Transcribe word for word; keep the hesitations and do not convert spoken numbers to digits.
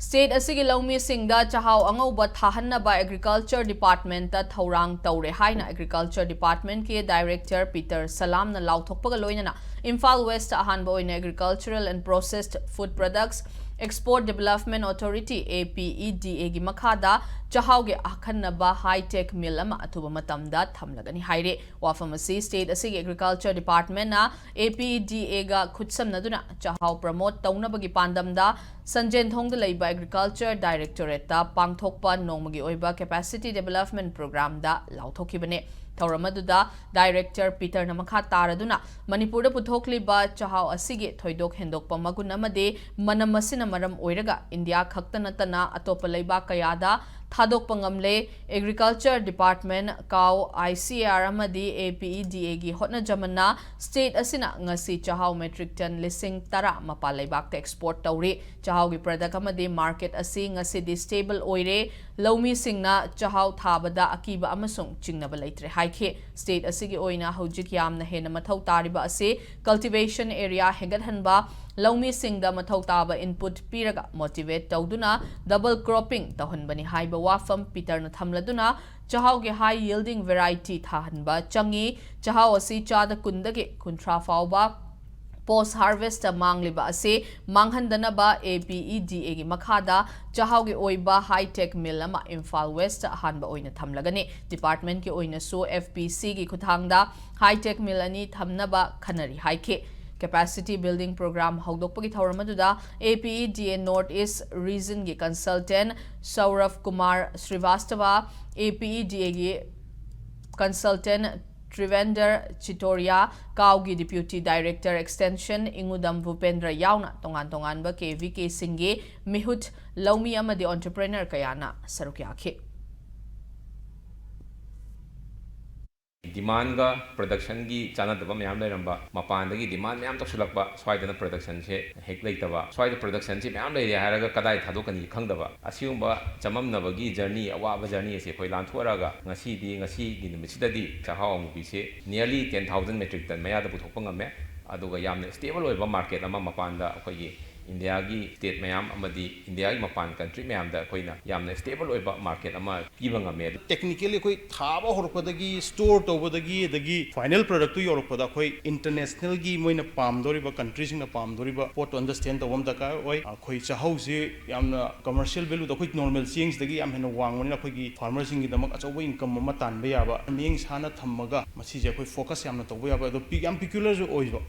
State ꯑꯁꯤꯒꯤ ꯂꯧꯃꯤꯁꯤꯡꯗ ꯆꯥꯍꯥꯎ ꯑꯉꯧꯕ ꯊꯥꯍꯟꯅꯕ Agriculture Department ꯊꯧꯔꯥꯡ ꯇꯧꯔꯦ ꯍꯥꯏꯅ Agriculture Department ꯀꯤ Director Peter Salam ꯅ ꯂꯥꯎꯊꯣꯛꯄꯒ ꯂꯣꯏꯅꯅ ꯏꯝꯐꯥꯜ West ꯑꯍꯥꯟꯕ ꯑꯣꯏꯅ Agricultural and Processed Food Products Export Development Authority, A P E D A ꯒꯤ ꯃꯈꯥꯗ ꯆꯥꯍꯥꯎꯒꯤ ꯑꯈꯟꯅꯕ high-tech mill ꯑꯃ ꯑꯊꯨꯕ ꯃꯇꯝꯗ ꯊꯝꯂꯒꯅꯤ ꯍꯥꯏꯔꯦ꯫ ꯋꯥꯐꯝ ꯑꯁꯤ state ꯑꯁꯤꯒꯤ Agriculture Department ꯅ A P E D A ꯒ ꯈꯨꯠꯁꯝꯅꯗꯨꯅ ꯆꯥꯍꯥꯎ promote ꯇꯧꯅꯕꯒꯤ ꯄꯥꯟꯗꯝꯗ ꯁꯟꯖꯦꯟꯊꯣꯡꯗ ꯂꯩꯕ Agriculture Directorate ꯇ ꯄꯥꯡꯊꯣꯛꯄ ꯅꯣꯡꯃꯒꯤ ꯑꯣꯏꯕ Capacity Development Program ꯗ ꯂꯥꯎꯊꯣꯛꯈꯤꯕꯅꯦ꯫ ꯊꯧꯔꯝ ꯑꯗꯨꯗ Director Peter ꯅ ꯃꯈꯥ ꯇꯥꯔꯗꯨꯅ ꯃꯅꯤꯄꯨꯔꯗ ꯄꯨꯊꯣꯛꯂꯤꯕ ꯆꯥꯍꯥꯎ ꯑꯁꯤꯒꯤ ꯊꯣꯏꯗꯣꯛ ꯍꯦꯟꯗꯣꯛꯄ ꯃꯒꯨꯟ ꯑꯃꯗꯤ ꯃꯅꯝ ꯑꯁꯤꯅ ꯃꯔꯝ ꯑꯣꯏꯔꯒ ꯏꯟꯗꯤꯌꯥ ꯈꯛꯇ ꯅꯠꯇꯅ ꯑꯇꯣꯞꯄ ꯂꯩꯕꯥꯛ ꯀꯌꯥꯗ ꯊꯥꯗꯣꯛꯄ ꯉꯝꯂꯦ꯫ Agriculture Department, CAW, I C A R ꯑꯃꯗꯤ A P E D A ꯒꯤ ꯍꯣꯠꯅꯖꯃꯟꯅ state ꯑꯁꯤꯅ ꯉꯁꯤ ꯆꯥꯍꯥꯎ metric ton ꯂꯤꯁꯤꯡ ꯇꯔꯥ ꯃꯄꯥꯟ ꯂꯩꯕꯥꯛꯇ export ꯇꯧꯔꯤ꯫ ꯆꯥꯍꯥꯎꯒꯤ product ꯑꯃꯗꯤ market ꯑꯁꯤ ꯉꯁꯤꯗꯤ stable ꯑꯣꯏꯔꯦ꯫ ꯂꯧꯃꯤꯁꯤꯡꯅ ꯆꯥꯍꯥꯎ ꯊꯥꯕꯗ ꯑꯀꯤꯕ ꯑꯃꯁꯨꯡ ꯆꯤꯡꯅꯕ ꯂꯩꯇ꯭ꯔꯦ ꯍꯥꯏꯈꯤ꯫ State ꯑꯁꯤꯒꯤ ꯑꯣꯏꯅ ꯍꯧꯖꯤꯛ ꯌꯥꯝꯅ ꯍꯦꯟꯅ ꯃꯊꯧ ꯇꯥꯔꯤꯕ ꯑꯁꯤ cultivation area ꯍꯦꯟꯒꯠꯍꯟꯕ, ꯂꯧꯃꯤꯁꯤꯡꯗ ꯃꯊꯧ ꯇꯥꯕ input ꯄꯤꯔꯒ motivate ꯇꯧꯗꯨꯅ double cropping ꯇꯧꯍꯟꯕꯅꯤ ꯍꯥꯏꯕ ꯋꯥꯐꯝ Peter ꯅ ꯊꯝꯂꯗꯨꯅ, ꯆꯥꯍꯥꯎꯒꯤ high yielding variety ꯊꯥꯍꯟꯕ ꯆꯪꯏ꯫ ꯆꯥꯍꯥꯎ ꯑꯁꯤ ꯆꯥꯗ ꯀꯨꯟꯗꯒꯤ ꯀꯨꯟꯊ꯭ꯔꯥ ꯐꯥꯎꯕ post harvest ꯇ ꯃꯥꯡꯂꯤꯕ ꯑꯁꯤ ꯃꯥꯡꯍꯟꯗꯅꯕ A P E D A ꯒꯤ ꯃꯈꯥꯗ ꯆꯥꯍꯥꯎꯒꯤ ꯑꯣꯏꯕ high-tech mill ꯑꯃ ꯏꯝꯐꯥꯜ West ꯑꯍꯥꯟꯕ ꯑꯣꯏꯅ ꯊꯝꯂꯒꯅꯤ꯫ Department ꯀꯤ ꯑꯣꯏꯅꯁꯨ F P C ꯒꯤ ꯈꯨꯠꯊꯥꯡꯗ high-tech mill ꯑꯅꯤ ꯊꯝꯅꯕ ꯈꯟꯅꯔꯤ ꯍꯥꯏꯈꯤ꯫ Capacity Building Program ꯍꯧꯗꯣꯛꯄꯒꯤ ꯊꯧꯔꯝ ꯑꯗꯨꯗ A P E D A North East Region ꯒꯤ consultant ꯁꯧꯔꯚ Kumar ꯁ꯭ꯔꯤꯚꯥꯁꯇꯚ, A P E D A ꯒꯤ consultant ꯇ꯭ꯔꯤꯚꯦꯟꯗꯔ ꯆꯤꯇꯣꯔꯤꯌꯥ, CAW ꯒꯤ Deputy Director Extension ꯏꯉꯨꯗꯝ ꯚꯨꯄꯦꯟꯗ꯭ꯔ ꯌꯥꯎꯅ ꯇꯣꯉꯥꯟ ꯇꯣꯉꯥꯟꯕ K V K ꯁꯤꯡꯒꯤ ꯃꯤꯍꯨꯠ, ꯂꯧꯃꯤ ꯑꯃꯗꯤ entrepreneur ꯀꯌꯥꯅ ꯁꯔꯨꯛ ꯌꯥꯈꯤ꯫ Demand ꯒ production ꯒꯤ ꯆꯥꯟꯅꯗꯕ ꯃꯌꯥꯝ ꯂꯩꯔꯝꯕ, ꯃꯄꯥꯟꯗꯒꯤ demand ꯃꯌꯥꯝ ꯇꯧꯁꯤꯜꯂꯛꯄ, ꯁ꯭ꯋꯥꯏꯗꯅ production ꯁꯦ ꯍꯦꯛ ꯂꯩꯇꯕ, ꯁ꯭ꯋꯥꯏꯗ production ꯁꯦ ꯃꯌꯥꯝ ꯂꯩꯔꯦ ꯍꯥꯏꯔꯒ ꯀꯗꯥꯏ ꯊꯥꯗꯣꯛꯀꯅꯤ ꯈꯪꯗꯕ, ꯑꯁꯤꯒꯨꯝꯕ ꯆꯃꯝꯅꯕꯒꯤ journey, ꯑꯋꯥꯕ journey ꯑꯁꯤ ꯑꯩꯈꯣꯏ ꯂꯥꯟꯊꯣꯛꯑꯔꯒ ꯉꯁꯤꯗꯤ, ꯉꯁꯤꯒꯤ ꯅꯨꯃꯤꯠꯁꯤꯗꯗꯤ ꯆꯥꯛꯍꯥꯎ ꯑꯃꯨꯕꯤꯁꯦ nearly ten thousand metric ton ꯃꯌꯥꯗ ꯄꯨꯊꯣꯛꯄ ꯉꯝꯃꯦ꯫ ꯑꯗꯨꯒ ꯌꯥꯝꯅ stable ꯑꯣꯏꯕ market ꯑꯃ ꯃꯄꯥꯟꯗ ꯑꯩꯈꯣꯏꯒꯤ ꯏꯟꯗꯤꯌꯥꯒꯤ ꯁ꯭ꯇꯦꯠ ꯃꯌꯥꯝ ꯑꯃꯗꯤ ꯏꯟꯗꯤꯌꯥꯒꯤ ꯃꯄꯥꯟ ꯀꯟꯇ꯭ꯔꯤ ꯃꯌꯥꯝꯗ ꯑꯩꯈꯣꯏꯅ ꯌꯥꯝꯅ ꯁ꯭ꯇꯦꯕꯜ ꯑꯣꯏꯕ ꯃꯥꯔꯀꯦꯠ ꯑꯃ ꯄꯤꯕ ꯉꯝꯃꯦ꯫ ꯑꯗꯨ Technically ꯑꯩꯈꯣꯏ ꯊꯥꯕ ꯍꯧꯔꯛꯄꯗꯒꯤ, ꯁ꯭ꯇꯣꯔ ꯇꯧꯕꯗꯒꯤ, ꯑꯗꯒꯤ ꯐꯥꯏꯅꯦꯜ ꯄ꯭ꯔꯗꯛꯇꯨ ꯌꯧꯔꯛꯄꯗ ꯑꯩꯈꯣꯏ ꯏꯟꯇꯔꯅꯦꯁꯅꯦꯜꯒꯤ ꯃꯣꯏꯅ ꯄꯥꯝꯗꯣꯔꯤꯕ, ꯀꯟꯇ꯭ꯔꯤꯁꯤꯡꯅ ꯄꯥꯝꯗꯣꯔꯤꯕ ꯄꯣꯠꯇꯣ ꯑꯟꯗꯔꯁ꯭ꯇꯦꯟ ꯇꯧꯕ ꯑꯃ ꯗꯔꯀꯥꯔ ꯑꯣꯏ꯫ ꯑꯩꯈꯣꯏ ꯆꯥꯍꯧꯁꯤ ꯌꯥꯝꯅ ꯀꯃꯔꯁꯤꯌꯦꯜ ꯚꯦꯂꯨꯗ ꯑꯩꯈꯣꯏ ꯅꯣꯔꯃꯦꯜ ꯆꯦꯡꯁꯤꯗꯒꯤ ꯌꯥꯝ ꯍꯦꯟꯅ ꯋꯥꯡꯕꯅꯤꯅ ꯑꯩꯈꯣꯏꯒꯤ ꯐꯥꯔꯃꯔꯁꯤꯡꯒꯤꯗꯃꯛ ꯑꯆꯧꯕ ꯏꯟꯀꯝ ꯑꯃ ꯇꯥꯟꯕ ꯌꯥꯕ, ꯃꯤꯠꯌꯦꯡ ꯁꯥꯅ ꯊꯝꯃꯒ ꯃꯁꯤꯁꯦ ꯑꯩꯈꯣꯏ ꯐꯣꯀꯁ ꯌꯥꯝꯅ ꯇꯧꯕ ꯌꯥꯕ, ꯑꯗꯣ ꯄꯤ-, ꯌꯥꯝ ꯄꯤꯀ꯭ꯌꯨꯂꯔꯁꯨ ꯑꯣꯏꯕ꯫